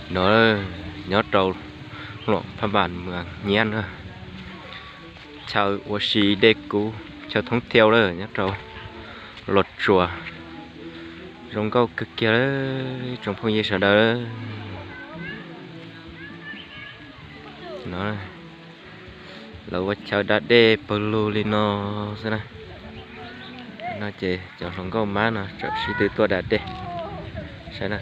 No nyob rau Luam Phaj Npas Muas Nyab na, chaw ua si dej kub, chaw thoob thiaus lawm nyob rau Los Tsuas. Zoo nkauj kawg kiag li tsoom phooj ywg sawv daws. No, lawv ua chaw da dej pawg lug li no xwb na. No ces cov hluas nkauj mab no tseem sib tw tuaj da dej. Saib na,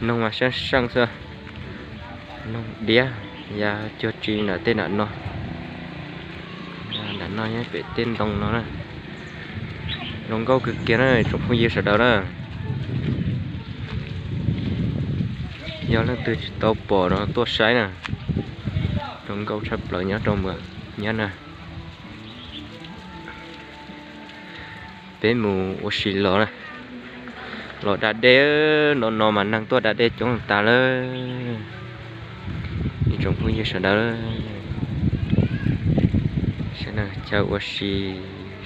noog mas seej seej xwb, noog diab, ya cuag tsi nram tej nram no. Nram no nyob pem tej ntoo no na. Zoo nkauj kawg kiag na tsoom phooj ywg sawv daws na. Yog leej twg tsis tau pom no tuaj saib na. Zoo nkauj tshaj plaws nyob rau Muas Nyab na. Peb mus ua si los na. Los da dej, no no mas neeg tuaj da dej coob tas lawm. Ib tsoom phooj ywg sawv daws, chaw ua si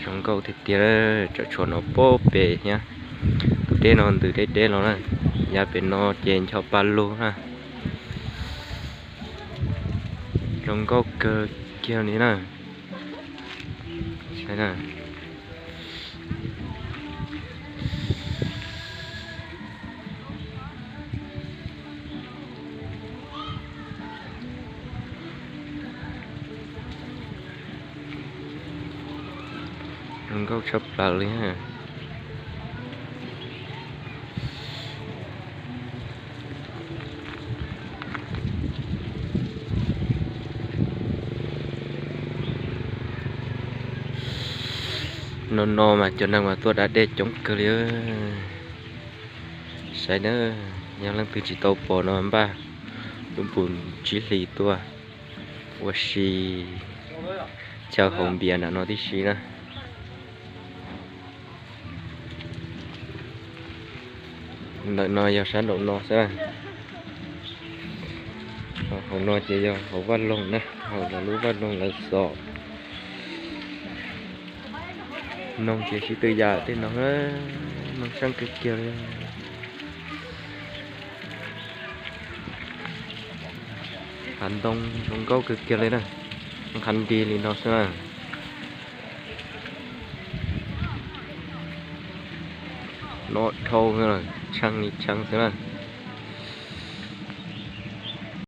zoo nkauj tiag tiag, tseem tshuav no pem thiab. Tus dej no ntws deb deb los na, yav pem no ces ncho pa lug na. Zoo nkauj kawg kiag li na. Zoo nkauj tshaj plaws li. No no mas cov neeg mas tuaj da dej coob kawg li. Saib na, yog leej twg tsis tau pom no npaj lub npus tsib hlis tuaj ua si chaw haus npias nram no tib si na. Ntawm no yog sab nraum no xwb. Hauv no ces yog hauv vaj loog na, hauv lawv lub vaj loog lawv xov. Noog ces sib tw ya tej no, noog seej kawg kiag li. Hav ntoo zoo nkauj kawg kiag li na, nqha nti li no xwb na. No dhau, tshee li tshee xwb na.